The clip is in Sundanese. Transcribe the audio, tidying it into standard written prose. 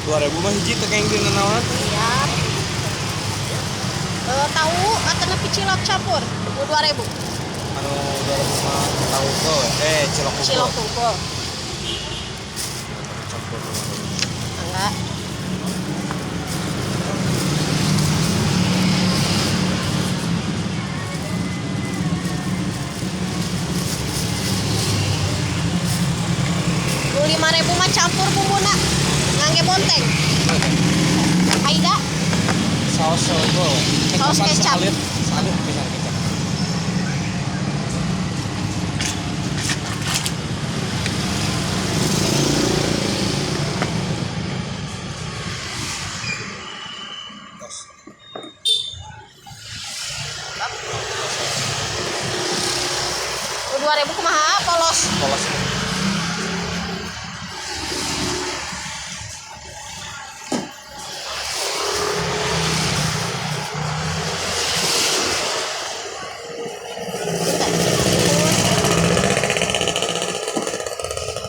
2000 mah hiji teh kenging dina naon. Siap. Tahu atau nepi cilok campur? Nu 2000. Anu 2000 mah tahu ke cilok unggul. Cilok unggul. Campur 2000. Enggak. Nu 5000 mah campur bumbuna. Ngangge bonteng. Aida Saus unggul. Saus kecap. Salit, salit pisan.